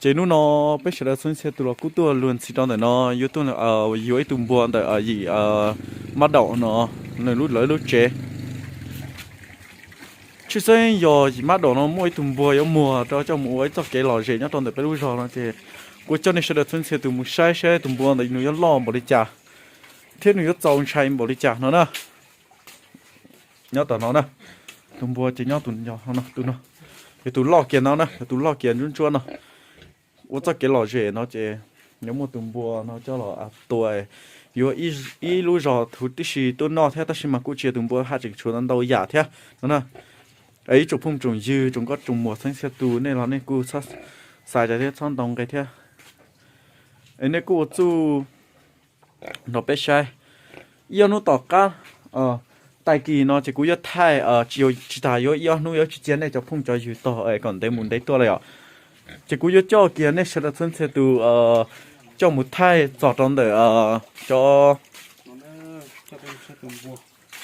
Ces hnub no peb sawv daws txhua txhia tus los kuj tuaj luag ntxhi rau ntawm no, yuav tuaj yuav ib tug npua ntawm yim mab daum no, nws lub lawv lub tsev. Tshwj xeeb yog yim mab daum no muaj ib tug npua yuav muag rau coj mus ua ib txoj kev lom zem nyob rau ntawm peb lub zos no ces kuv coj nej sawv daws txhua txhia tus mus saib saib tus npua ntawd nws yuav loj npaum li cas thiab nws yuav txaus ntshai npaum li cas no na. Nyob tom no na, tus npua ces nyob tus no, tus no, yog tus loj kiag no na, yog tus loj kiag ntsuab ntsuab no. Ua txoj kev lom zem no ces yuav muaj tus npua no coj los tua, yuav ib lub zos huv tib si tuaj noj thiab, tab sis mas kuj tsis yog tus npua haj tseem tshuav ntau yam thiab no na. Ib tsoom phooj tsoom ywg tsoom nkauj tsoom muam txhua txhia tus nej los nej kuj txhob xav thiab txhob ntau nqe thiab. Es nej kuj ua txuj nrog peb saib. Ib ob hnub tom qab, tag kis no ces kuv yuav thaij, tsis tas yuav ib ob hnub yuav tsis cia nej cov phooj cov ywg tog kom ntev mus ntev tuaj li os. Ces kuv yuav coj kiag nej sawv daws txhua txhia tus coj mus thaij txog rau ntawm cov,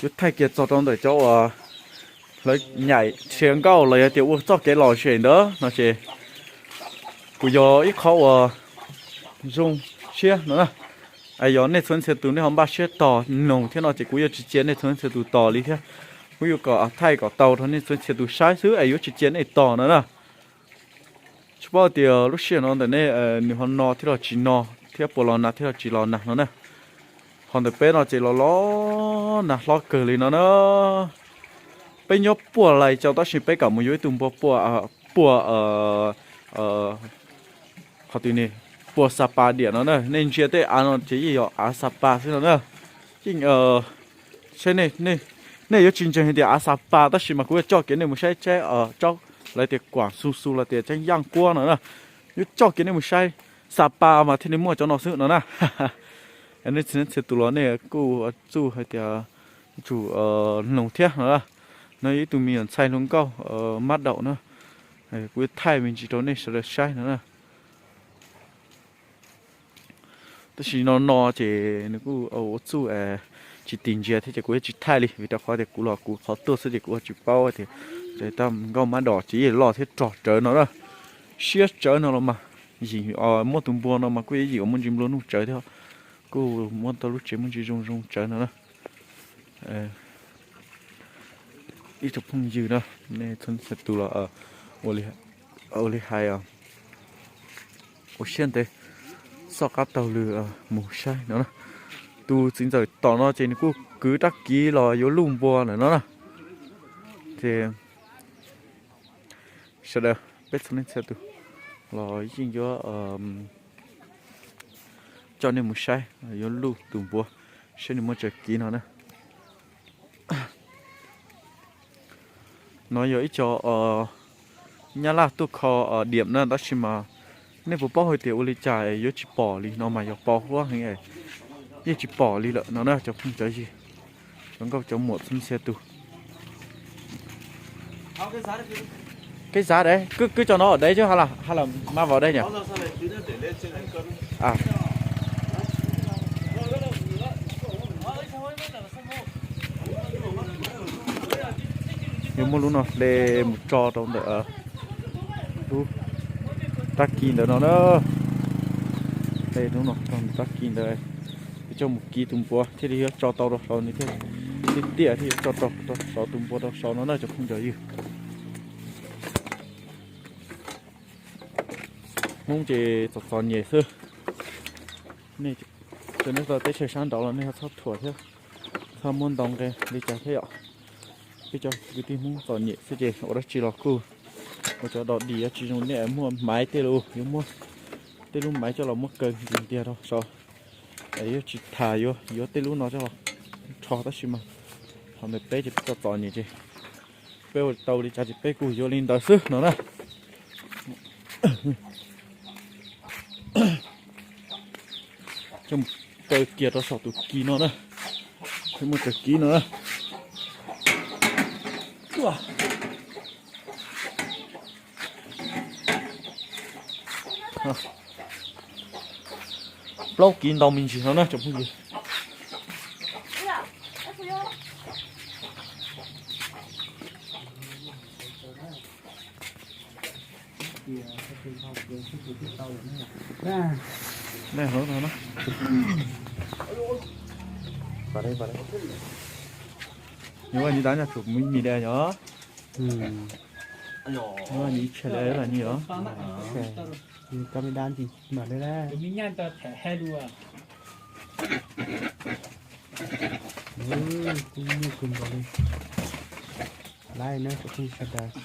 yuav thaij kiag txog rau ntawm cov uas lawv nyaim rhiav nkauj los yog tias ua txoj kev lom zem ntawd no ces kuj yog ib qho uas zoo siab no na. Yog nej txhua txhia tus nej ho npaj siab tos mloog thiab no ces kuv yuav tsis cia nej txhua txhia tus tos li thiab. Kuv yuav kom thaij kom tau rau nej txhua txhia tus saib xwb es yuav tsis cia nej tos no na. Tsis paub tias lub sij hawm no ntawm nej nws ho no thiab los tsis no, thiab puas los nag thiab los tsis los nag no na. Ho ntawm peb no ces los los nag hlob kawg li no na. Peb nyob puag Lais Cau tab sis peb kam mus yuav ib tug npua puag, puag, qhov twg ne, puag Xa Pas diam no na. Nej ntsia tej av no ces yeej yog av Xa Pas xwb no na. Yeej, saib, nej yuav tsis ntseeg hais tias av Xa Pas tab sis mas kuv yuav coj kiag nej mus saib tsaib tsaub, lawv tias kuam xu xu los tias tsaib yaj nquab no na. Yuav coj kiag nej mus saib Xa Pas mas thiaj li muaj cov no xwb no na. Nej txhia tus los nej kuj txuj hais tias yuav tsum mloog thiab no na. No yog ib tug me nyuam ntxhais hluas nkauj mab daum na. Kuv yuav thaij me ntsis rau nej sawv daws saib no na. Tab sis no no ces nws kuj ua txuj tsis tis ntsia thiab ces kuv yuav tsis thaij li vim rau qhov tias kuv los kuv qhov tuaj xwb ces kuv ua tsis paub tias nkauj mab daum ces yeej loj thiab rog rawv no na. Siab rawv no los mas, yim muab tus npua no mas kuj yuav yim uas muaj ntsis nplua nuj rawv thiab, kuj muab tau lub tsev muaj ntsis zoo zoo rawv no na. Ib tsoom phooj ywg na, nej txhua txhia tus los ua li hais, ua siab ntev, txoj qab taug lw mus saib no na. Tus txiv ntxawm tom no ces nws kuj kwv rab kiv los yuav luj npua lawm no na. Ces sawv daws peb txhua leej txhia tus los yeej yuav coj nej mus saib, yuav luj tus npua, saib nws muaj tsav kiv no na. No yog ib co nyab laj tuaj kho diam na, tab sis mas nej puas paub hais tias ua li cas yuav tsis pom li no mas yog pos huab heev, yeej tsis pom li lawm no na cov phooj cov ywg, cov nkauj cov muam txhua txhia tus. Cái giá đấy, cứ cứ cho nó ở đấy chứ hay là hay là mang vào đây nhỉ? À. Yuav muab lub no hle mus tso rau ntawm lub rab kiv ntawd no na. Hle lub no rau ntawm rab kiv ntawd, yuav coj mus kiv tus npua thiaj li yuav tso tau rau saud, nws thiaj tiaj tiaj thiaj yuav tso tau rau saud, tus npua rau saud no na cov phooj cov ywg. Hmoob ces txom txom nyem xwb. Nej tau teb chaws sab nraud los nej ho txhob thuam thiab, txhob muab ntau nqe li cas thiab yom. Peb cov kwv tij Hmoob txom nyem xwb ces ua dab tsi los kuj ua cov dog dig, yuav tsis zoo nej muaj maiv tej lus, yuav muab tej lub maiv coj los muab kaw nti ntiag rau saud. Yuav tsis tham, yuav yuav tej lub no coj los rho, tab sis mas qhov ntawd peb ces peb txom txom nyem ces peb ua tau li cas ces peb kuj yuav li ntawd xwb no na. Coj mus kaw kiag rau saum tus kiv no na. Muaj cov kiv no na. Plaub kiv ntau me ntsis no na cov phooj ywg. Naj hauv no na. Nyob vaj nyob dab nyob tsum muaj ib mis dab nyob. Nyob vaj nyob ib tshaj dab vaj nyob. Koj me dab ntsis mam li na. Kuj nyuaj kawg nkaus li. Laib na tsoom phooj ywg sawv daws.